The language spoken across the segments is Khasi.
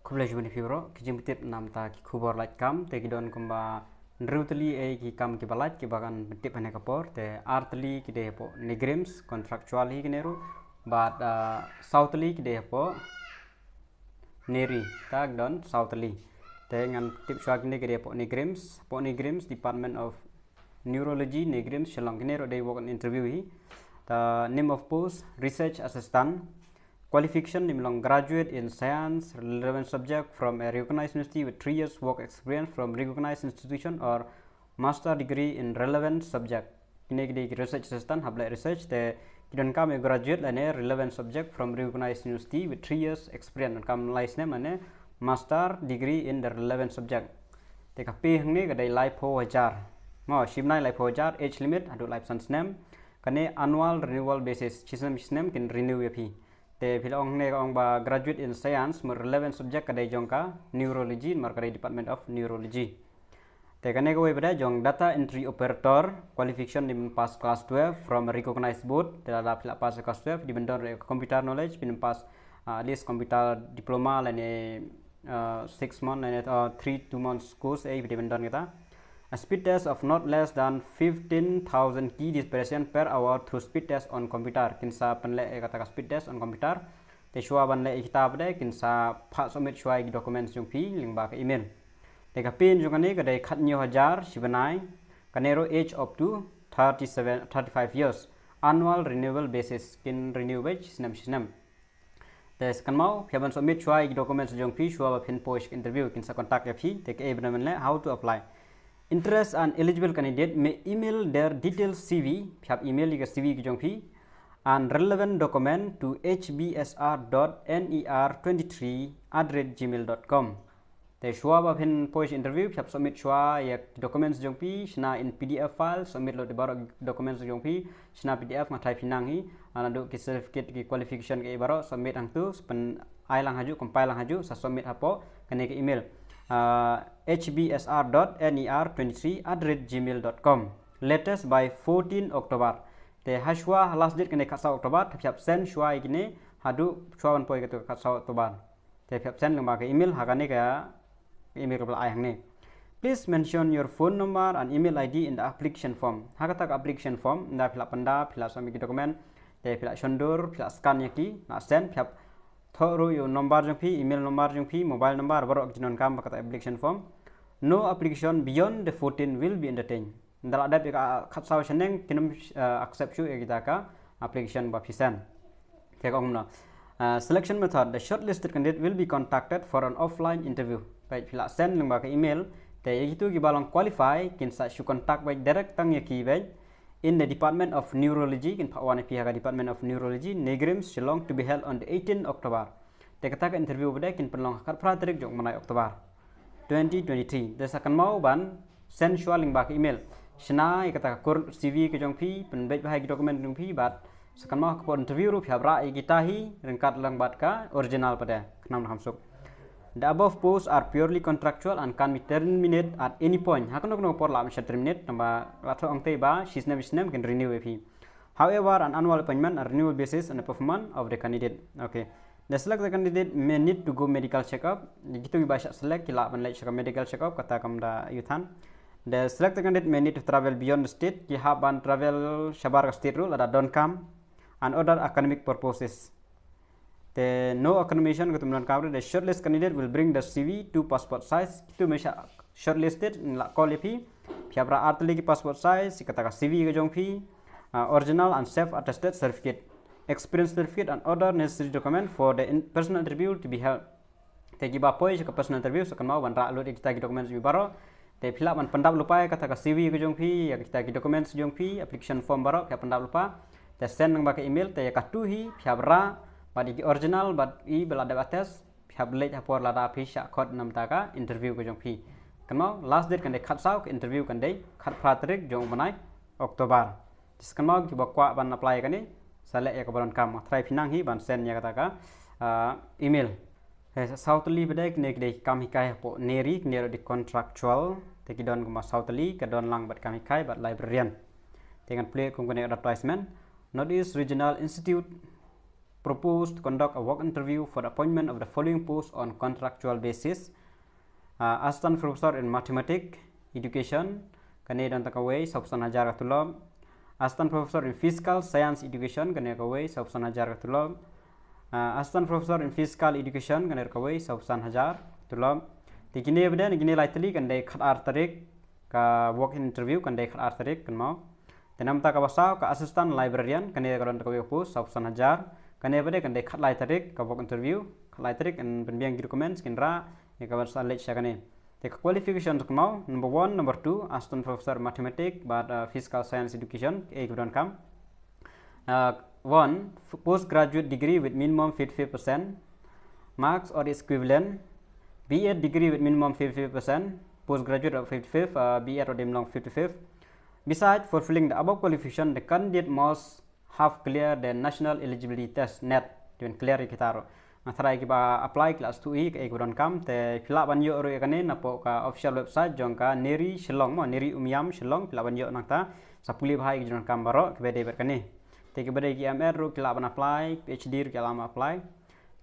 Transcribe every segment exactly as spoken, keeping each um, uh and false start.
Khublei shibun ïa phi baroh, ki jingpyntip namar ki khubor lait kam, te ki don kumba hynriew tylli eh ki kam kiba lait kiba ngan pyntip ha kane ka por, te ar tylli ki dei hapoh NEIGRIHMS, contractual hi kine ruh, bad, ah, saw tylli ki dei hapoh NERI, te ki don saw tylli. Te ngan pyntip shuwa kine ki dei hapoh NEIGRIHMS, hapoh NEIGRIHMS, Department of Neurology, NEIGRIHMS, Shillong, kine ruh dei walk-in interview hi. Te name of post, research assistant. Qualification, ym long graduate in science, relevant subject from a recognized university with three years work experience from recognized institution or master degree in relevant subject. Kine ki dei ki research assistant, hap leh research, te ki donkam ïa u graduate lane relevant subject from recognized university with three years experience, donkam lai snem lane master degree in the relevant subject. Te ka pay hangne ka dei laiphew hajar. Mo, shi bnai laiphew hajar, age limit haduh laiphew san snem. Kane annual renewal basis, shi snem shi snem kin renew ïa phi. Te phi la ong hangne ka ong ba graduate in science, mo, relevant subject ka dei jong ka neurology, namar ka dei Department of Neurology. Te kane kawei pat de jong data entry operator, qualification ym pass class twelve from a recognized board, te lada phi la pass class twelve, dei ban don ruh ka computer knowledge, phin pass, ah, at least computer diploma lane, ah, six month lane, ah, three, two months course, eh, dei ban don kita. A speed test of not less than fifteen thousand key desperation per hour through speed test on computer. Kin sa pynleh ïa kata ka speed test on computer. Te shuwa ban leh ïa kita pat de, kin sa phah submit shuwa ïa ki documents jong phi lyngba ka email. Te ka pay jong kane ka dei khathynñiew hajar shi bnai, kane ruh age up to thirty-seven, thirty-five years. Annual renewable basis, kin renew beit shi snem shi snem. Te sa kynmaw, phi hap ban submit shuwa ïa ki documents jong phi shuwa ba phin poi sha ka interview, kin sa contact ïa phi, te kaei ba men leh, how to apply. Interested and eligible candidate may email their detailed C V, phi hap email ïa ka C V ka jong phi, and relevant document to H B S R dot N E R twenty-three at the rate gmail dot com. Te shuwa ba phin poi sha interview, phi hap submit shuwa ïa ki documents jong phi, shna in P D F file, submit lut ïa baroh documents jong phi, shna P D F, nga tharai phi nang hi, ah, naduh ki certificate, ki qualification, ki baroh, submit hangtu, sa pyn-, ai lang hajuh, compile lang hajuh, sa submit hapoh kane ka email. Ah, H B S R dot N E R twenty-three at the rate gmail dot com. Latest by fourteen October. Te ha shuwa, ha last date kane khatsaw October, te phi hap send shuwa ïa kine, haduh shuwa ban poi katu khatsaw October. Te phi hap send lyngba ka email, ha kane ka email kaba la ai hangne. Please mention your phone number and email I D in the application form. Ha kata ka application form, ynda phi la pynda, phi la submit ki document, te phi la shondur, phi la scan ïa ki, la send, phi hap thoh ruh ïa u number jong phi, email number jong phi, mobile number, baroh ki jingdonkam ba kata application form. No application beyond the fourteen will be entertained. Ynda la dep ïa ka khatsaw shaneng, kin ym, eh, accept shuh ïa kita ka application ba phi send. Te ka ong kumno. Eh, selection method, the shortlisted candidate will be contacted for an offline interview. Bad phi la send lyngba ka email, te ïa kitu kiba long qualify, kin sa shu contact bad direct tang ïa ki bad in the Department of Neurology, kin phah wan ïa phi ha ka Department of Neurology, NEIGRIHMS, Shillong, to be held on the eighteen October. Te kata ka interview pat de kin pynlong ha ka khatphra tarik jong u bnai October twenty twenty-three. Te sa kynmaw ban send shuwa lyngba ka email. Shna ïa kata ka kur C V ka jong phi, pynbeit bha ïa ki document jong phi, bad sa kynmaw ha ka por interview ruh phi hap rah ïa kita hi ryngkat lang bad ka original pat de, khnang ban kham suk. The above posts are purely contractual and can be terminated at any point. Ha kano kano ka por lah ban shah terminate, naba la thoh hangtei ba shi snem shi snem kin renew ïa phi. However, an annual appointment and renewal basis on the performance of the candidate. Okay. The selected candidate may need to go medical checkup. Ïa kitu kiba shah select ki lah ban leit sha ka medical checkup, kata kam da ïathuh. The selected candidate may need to travel beyond the state. Ki hap ban travel shabar ka state ruh lada donkam. And other academic purposes. Te no accommodation ka tum donkam ruh, the shortlist candidate will bring the C V, two passport size. Kitu me shah shortlisted, la call ïa phi. Phi hap rah ar tylli ki passport size, kata ka C V ka jong phi, ah, original and self attested certificate, experience certificate and other necessary document for the in-, personal interview to be held. Te kiba poi sha ka personal interview, sa kynmaw ban rah lut ïa kita ki documents baroh. Te phi lah ban pyndap lypa ïa kata ka C V ka jong phi, ïa kita ki documents jong phi, application form baroh, phi hap pyndap lypa. Te send lyngba ka email, te ïa katu hi phi hap rah bad ïa ki original bad i ba la dep attest, phi hap leit ha por lada phi shah khot namar ka interview ka jong phi. Kynmaw, last date kan dei khatsaw, ka interview kan dei khatphra tarik jong u bnai October. Te sa kynmaw kiba kwah ban apply kane, sa leh ïa kaba donkam. Nga tharai phi nang hi ban send ïa kata ka, ah, email. He, saw tylli pat de kine ki dei ki kam hikai hapoh NERI, kine ruh dei contractual, te ki don kumba saw tylli, ka don lang bad kam hikai bad librarian. Te ngan plie kum kane advertisement. North East Regional Institute proposed to conduct a work interview for the appointment of the following post on contractual basis. Uh, Assistant Professor in Mathematics Education, kane don tang kawei, saw phew san hajar ka tulop. Assistant Professor in Physical Science Education, kane kawei, saw phew san hajar ka tulop. Uh, Assistant Professor in Physical Education, kane kawei, saw phew san hajar tulop. Te kine bad kine lai tylli kan dei khatar tarik, ka walk-in interview kan dei khatar tarik kan mo. Te namta kaba saw ka Assistant Librarian, kane ka don tang kawei post, saw phew san hajar. Kane bad kan dei khatlai tarik ka walk interview, khatlai tarik, yn pynbiang ki documents kin rah ïa kaban sa leit sha kane. Te ka qualification kan mo, number one, number two, Assistant Professor Mathematics bad uh, Physical Science Education, eh, ka don kam. Uh, one, f- postgraduate degree with minimum fifty-five percent marks or its equivalent, B Ed degree with minimum fifty-five percent, postgraduate of fifty-five, uh, B Ed or dim long fifty-five. Besides fulfilling the above qualification, the candidate must have cleared the National Eligibility Test, NET, even clear ïa kita ruh. Nga tharai kiba apply ki la sdang hi, ka ei ka don kam, te phi lah ban ïoh ruh ïa kane napoh ka official website jong ka NERI Shillong mo, NERI Umiam Shillong, phi lah ban ïoh nangta. Sa pule bha ïa ki jong kam baroh kiba dei bad kane. Te kiba dei ki M.Ed ruh ki lah ban apply, PhD ruh ki lah ban apply.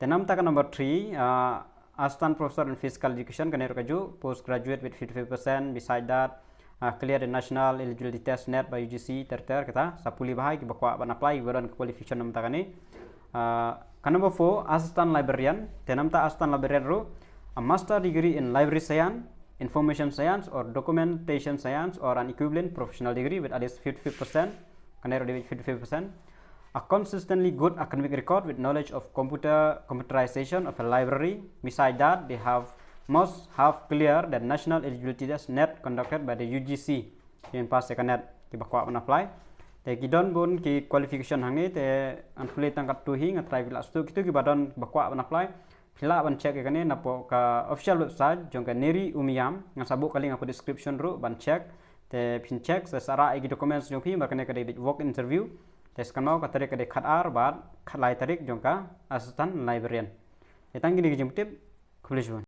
Te namta ka number three, uh, Assistant Professor in Physical Education, kane ruh kajuh, postgraduate with fifty-five percent, beside that, uh, clear the National Eligibility Test, NET, by U G C ter ter, kata sa pule bha ïa kiba kwah ban apply, kiba don qualification namta kane. Uh, ka number four, Assistant Librarian. Te namta Assistant Librarian ruh, a master degree in library science, information science or documentation science or an equivalent professional degree with at least fifty-five percent, kane ruh dei fifty-five percent. A consistently good academic record with knowledge of computer, computerization of a library. Beside that, they have must have clear the National Eligibility Test, NET, conducted by the U G C. Kin pass ïa ka NET kiba kwah ban apply. Te ki don bun ki qualification hangne, te ngan pule tang katto hi, nga tharai phi lah sdang kitu kiba don ba kwah ban apply. Phi lah ban check ïa kane napoh ka official website jong ka NERI Umiam, ngan sa buh ka link hapoh description ruh ban check. Te phin check sa, sa rah ïa ki documents jong phi, namar kane ka dei walk interview. Te sa kan mo ka tarik ka dei khatar bad khatlai tarik jong ka Assistant Librarian. Te tang kine ki jingtip, khublei shibun.